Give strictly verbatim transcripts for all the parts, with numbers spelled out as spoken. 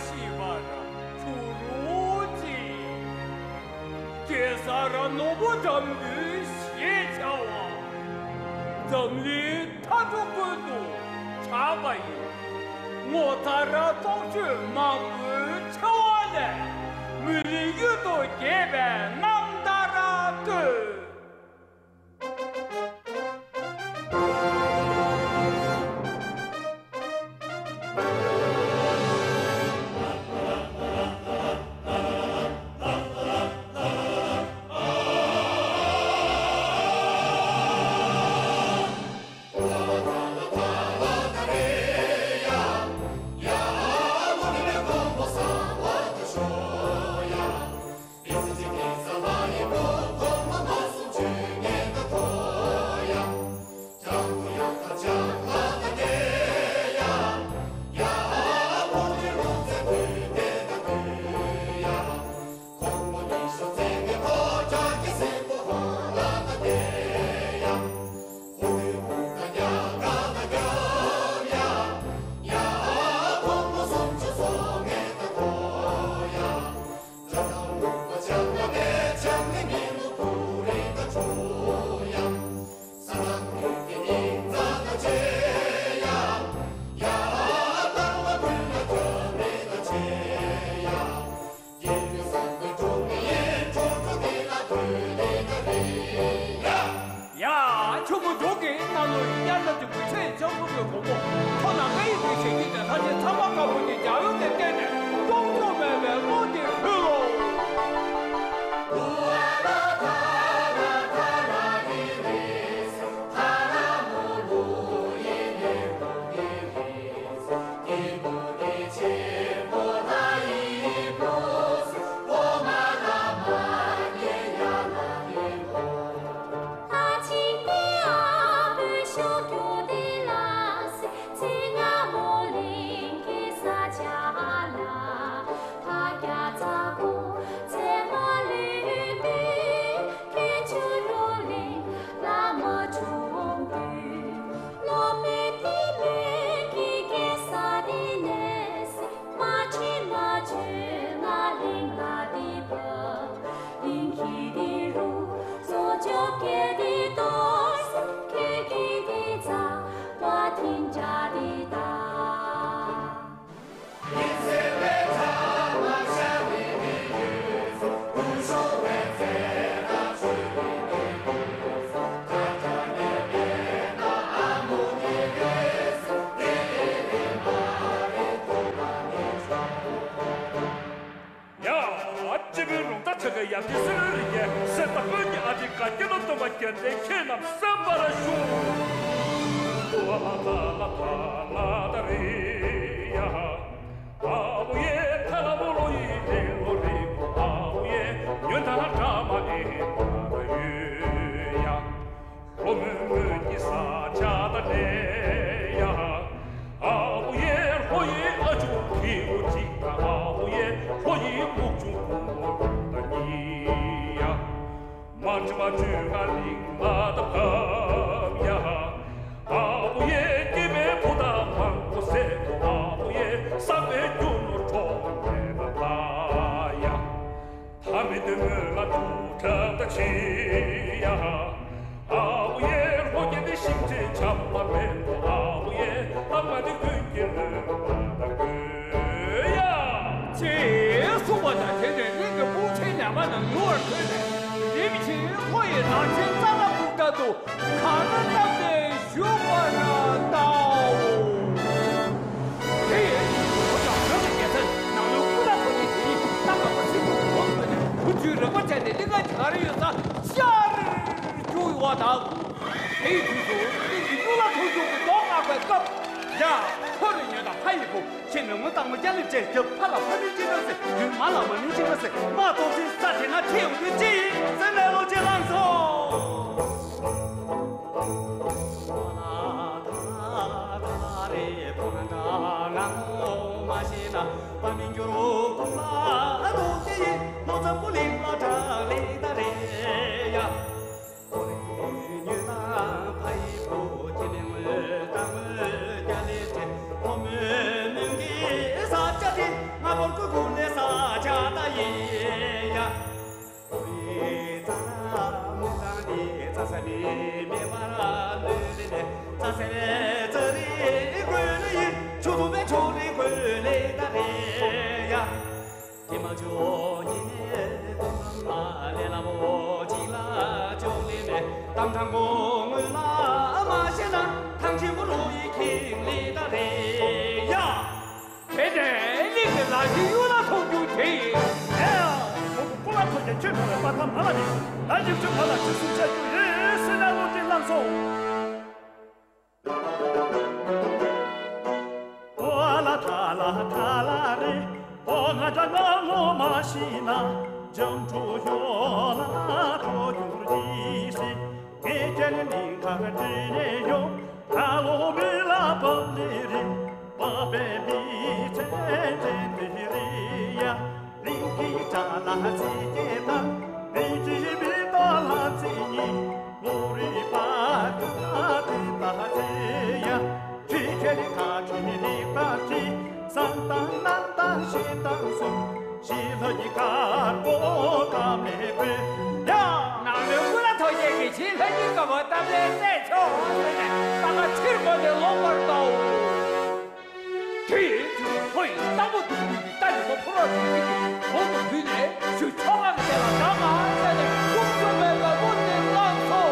ཤེས་པར་གྱུར་ཅིག་གེ་སར་ནོར་བུ་འགྲམ་བུ་ཞེས་བྱ་བ། འཛམ་གླིང་མཐའ་འཁོབ་ཀུན་ཏུ་གྲགས་པ་ཡི། ངོ་མཚར་རྟོགས་བརྗོད་མང་པོའི་ཆེ་བ་ལས། མུ་ལི་གཡུལ་དུ་རྒྱས་པའི་རྣམ་ཐར་བཏོད། ཡ། ཆུ་བོ་འབྲུག་གི་ནང་ལོ་དབྱར་རླབས་ཀྱི་དགུན་ཆད་འཇམ་པོ་གི་གོང་པོ། མཐོ་ན་སྐད་ཡིག་གི་ཞལ་གྱིས་ཏེ་ལྷ་ཆེན་ཚངས་པ་དཀར་པོ་གི་འཇའ་འོད་ཀྱི་སྟེང་ནས་སྟོང་ཚོ་མེད་པའི་བློ་གཏད་ཕུལ་ལོ། ཡ། སྤྱི་བོའི་རླུང་རྟ་ཆེ་གེ་ཡབ་རྗེ་སྲིན་མོའི་རིགས་ཀྱི་གསེར་རྟ་དཔོན་གྱི་ཨ་ཏི་བཀའ་སྐྱེ་ལོ་སྟོན་པ་རྒྱལ་མཚན་ཁྱེད་རྣམས་གསན་པར་ཞུ། ཨ་བུ་ཡེ་ཐ་ལ་བུ་ལོ་ཡི་ལེ་ལོ་རི་ཨ་བུ་ཡེ་ཉོན་ཐ་ན་དྲ་མ་ཨེ་ན་ཡོད་ཡ། ལྷོ་མོན་མོན་གྱི་ས་ཆ་དང་འདྲེས་ཡ། ཨ་བུ་ཡེ་ལྷོ་ཡི་ཨ་ཇོ་ཁྱི་བོ་གཅིག་དང་ཨ་བུ་ཡེ་ལྷོ་ཡི་སྨུག་ཆུང་ཕུ་བོ་དང་གཉིས་ཡ། མ་བཅུ་མ་བཅུ་ང་གླིང་མ་དང་ཕམ་ཡ། ཨ་བུ་ཡེ་སྐྱེས་པའི་བུ་དང་མང་པོ་བསད་དོ། ཨ་བུ་ཡེ་བསམ་པའི་རྒྱུ་ནོར་འཕྲོག་མེད་པ་ཡ། ཐ་མི་དེ་མོད་ལ་དུག་ཁྲབ་ད་ཆི་ཡ། ཨ་བུ་ཡེ་ལྷོ་རྒྱལ་དེ་ཤིང་ཆེན་ཆམ་པ་མེད་དོ། ཨ་བུ་ཡེ་ལྷག་མ་དེ་ཀུན་གྱི་ལོས་པ་ད་དགོས་ཡ། ཅེས་གསུངས་པ་དང་དེ་ནས་གླིང་གི་སྨུག་ཆེན་ཉག་མ་རྣམས་ནུབ་པར་ཐོན་ནས་རིམ་བཞིན་ལྷོ་ཡི་ནག་ཆེན་རྩ་ལ་ཁུག་ལྟར་དུ། གང་ན་བཏབ་སྟེ་བཞུགས་པར་བལྟའོ། དེ་ཡི་བོད་ཀྱི་བོད་ཀྱི་རྒྱལ་མཚན་ནང་ལུས་སྐུ་ལ་ཐོགས་ཀྱི་དེ་ཡིས་རྟ་བབས་པ་སྲིན་པོ་འོག་ཏུ་བུ་བཅུའི་རེག་པ་བྱས་ཏེ་གླིང་ག་གི་ག་རེ་ཡོད་ས་ཤར་རྒྱུག་ཡོང་བ་དང་། དེའི་དུས་སུ་གླིང་གི་གཡུ་ལ་ཐུག་རྒྱུག་གི་མདོ་སྔགས་པའི་སྐབས། ཡ། ཁོ་རེ་ཉོན་དང་ཕ་ཡི་བུ། ཁྱེད་ནི་ངོ་སྟག་མོ་སྐྱ་ལེབ་ཅན་གྱི་ཕ་ལ་ཕ་མིན་ཅི་འདྲ་ཟེར། ཡུལ་མ་ལ་མ་མིན་ཅི་འདྲ་ཟེར། མ་གཏོགས་ཚེ་ས་དེ་ན་ཁྱེད་ཡོང་རྒྱུ་ཅི་ཡིན་ཟེར་ནས་ལོ་ཅེ་ལངས་སོ། དེ་ནས་གླིང་གི་ལ་ཞིག་གཡུ་ལ་ཐོག་རྒྱུ་དེ་ཡིན། ཨེ་ཡ། མོ་གི་སྐུ་ལ་ཐོག་རྒྱུ་ཁྱོད་ཐོག་ལ་པ་ཐམ་མ་ལ་ནི་ལ་ཞིག་ཁྱོད་ང་ལ་ཁྲི་སུམ་ཆ་རྒྱུ་ཡོད་ཟེར་ན་བློ་གཏད་བླངས་སོང་། ཨོ་ལ་ཐ་ལ་ཐ་ལ་རེ། ཨོ་ང་ད་ང་ངོ་མ་ཤི་ན་འཇམ་དྲུག་ཡོ་ལ་ཐོ་གྱུར་གྱིས་སི། ངེད་ཀྱི་ནི་མིང་ཁ་བྲིས་ནས་ཡོང་། ད་ལོ་མི་ལ་བབ་ལི་རི། བབ་པའི་མི་ཚེ་འདྲེན་འདི་རི་ཡ། གླིང་གི་དགྲ་ལྷ་རྩིས་བརྒྱད་དང་། མི་གི་མི་དགྲ་ལྷ་རྩིས་གཉིས། ལོ་རི་པ་ཀ་དི་པ་ཚེ་ཡ། ཁྱི་ཁྱི་ལི་ཁ་ཁྱི་ལི་པ་ཁྱི། བཟང་དང་རྣམ་དང་ཞི་དང་གསུམ། ཞི་ལྷ་ཡི་དཀར་པོ་ཀ་མེ་ཀུན་ཡ། ནང་མི་ཀུན་ལ་ཐོག་ཁྱེད་ཀྱི་ཞི་ལྷ་ཡི་དཀར་པོ་གཏམ་ལས་རྩད་ཆོག་ཟེར་ནས་ད་ག་ཕྱིར་གོ་ནས་ལོག་པར་གཏོང་། དེའི་དུས་ཁོ་ཡི་སྟག་མོ་དུང་དུང་གི་རྟ་ནི་མོ་ཕོ་རོག་དུང་དུང་གི་གོང་དུ་བུད་ནས་ཞུ་ཆོག་གམ་དེ་ལ་ད་ག་ཟེར་ནས་ཁུག་ཆུ་མེད་པའི་བུ་དེ་བླངས་སོ།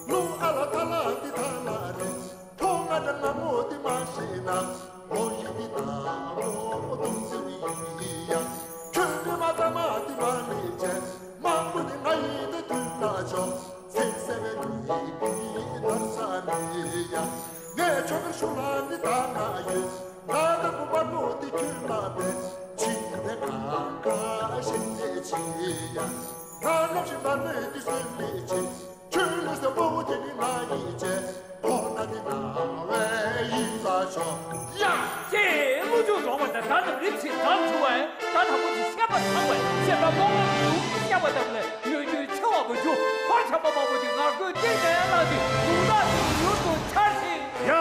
ལུ་ཨ་ལ་ཐ་ལ་ཏི་ཐ་ལ་རེ། ཐོ་ང་དང་ང་མོ་ཏི་མ་ཤེས་ན། ལོ་ཡི་ཏི་ད་ལོ་དུང་སི་ཡི་ཡ། ཁྱོད་ནི་མ་ད་མ་ཏི་མ་ནི་ཅེ། མང་པོ་ནི་ང་ཡི་ཏི་དུས་ན་ཆོ། སེམས་སེ་བའི་ལུ་ཡི་ཏི་དར་ས་ནི་ཡ། ངས་ཆོ་གི་ཤུ་ལ་ནི་ད་ང་ཡོད། ང་ད་བུ་པ་མོ་ཏི་ཁྱོད་ལ་བས། ཕྱི་ནས་གང་ག་ཤིང་ལས་ཆི་ཡ། ང་ནམ་ཞིག་མ་ནོས་ཏི་སོན་ལས་ཆི། ཁྱོད་ལུས་སེ་བོ་དེ་ནི་ང་ཡིན་ཅེ། ཁོ་ན་དེ་ན་བའི་ཡིད་ལ་ཤོག་ཡ། ཅེས་བློ་ཆུང་རོགས་པ་དང་ད་ནི་རིམ་བཞིན་བཟང་བྱུང་བས་ད་དང་པོ་ཅིག་བཤད་པ་ཚང་བས་བཤད་པ་མང་པོ་མི་འདུག་བཤད་པ་དང་ལས་ཡོད་རྒྱུ་ཆེ་བ་པོ་རྒྱུ་འཁོར་ཆེན་པོ་མང་པོ་ཅིག་ངར་སྐོས་སྟེང་ནས་བླངས་ཏེ་དུང་དག་ཅིག་ཡུལ་དུ་འཆར་ཞིང་། ཡ།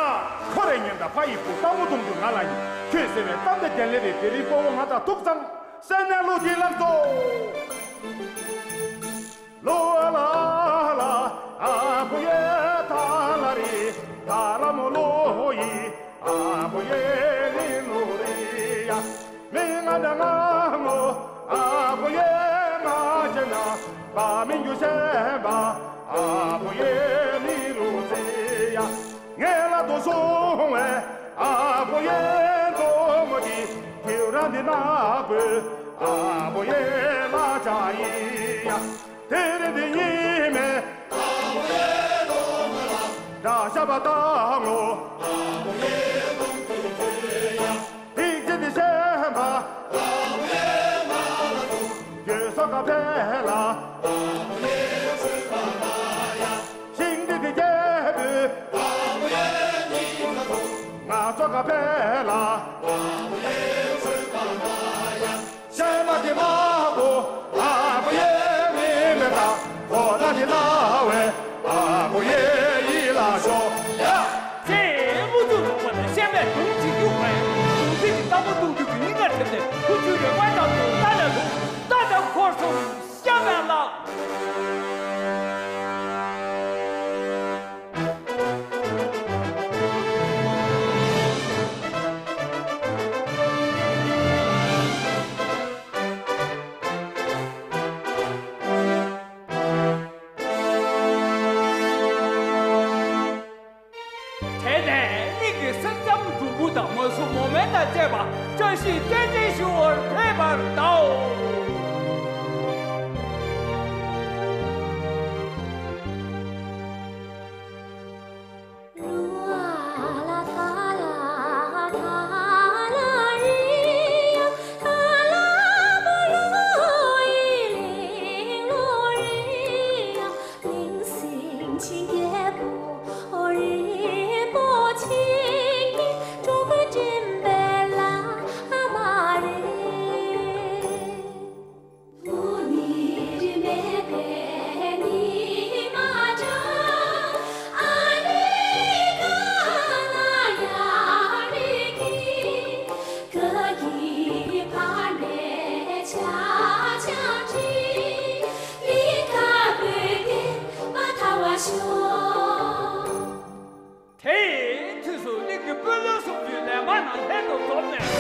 ཁོ་རེ་ཉན་ད་ཕ་ཡི་བུ་སྟག་མོ་དུང་དུ་ང་ལ་ཡིན། ཁྱོད་ཟེར་བའི་གཏམ་དེ་རྒྱན་ལས་རེད། དེ་རིང་སྤོ་བོ་ང་དང་ཐུག་ཙང་སེ་ནས་བློ་དེ་ལགས་སོ། ལོ་ལ་ལ་ཨ་ཁུ་ཡེ་ཐ་ལ་རི་ཐ་ལ་མོ་ལོ་ཡི་ཨ་ཁུ་ཡེ་ལི་ལུ་རི་ཡ། མི་ང་ན་ང་ངོ་ཨ་ཁུ་ཡེ་མ་ཅེ་ན་པ་མི་འགྱུ་ཤེ་བ་ཨ་ཁུ་ཡེ་ལི་ལུ་རི་ཡ། ངེད་ལ་དོ་སོང་བས་ཨ་ཁུ་ཡེ་དོ་མོ་དི་ཁྱེད་རང་འདི་ན་བོས་ཨ་ཁུ་ཡེ་ལ་ཅ་ཡི་ཡ། དེ་རིང་འདི་ཉིད་མེད། འདྲ་ཤ་བ་ཏང་ངོ་། ཧིག་ཅི་འདི་ཤེས་མ། ཡོད་སོ་ཀ་ཕེ་ལ། ཤིང་འདི་འདི་རྒྱལ་པོས། ང་སོ་ཀ་ཕེ་ལ། ཤེས་མ་དེ་མ་གོ། ཨ་ཁུ་ཡེ་མི་མེད་ད། ཁོ་ན་དེ་ན་བས། ཨ་ཁུ་ཡེ་ཡི་ལ་ཤོ་ཡ། ཅེས་དབུ་ཚུགས་རོགས་པ་དང་བཤད་པའི་དུང་ཅིག་གཡུག་པས་དུང་ཚིགས་ཀྱི་སྟག་མོ་དུང་དུང་གི་སྙིང་ཁར་ཐེབས་ནས་ཁུ་ཆུའི་རོལ་པ་ཙམ་དུ་རྟ་ལ་ལྷུང་། རྟ་དང་འཁོར་སོང་། ཤ་བའི་ལ། དེ་ནས་གླིང་གི་སེང་ལྕམ་འབྲུམ་བུ་དང་མ་སྲུ་མོ་དམན་དང་བཅས་པ་བཀྲ་ཤིས་རྟེན་འབྲེལ་ཞུ་བར་ཕེབས་པར་གདའོ། ལྷན་དུ་འཛོམས་ནས།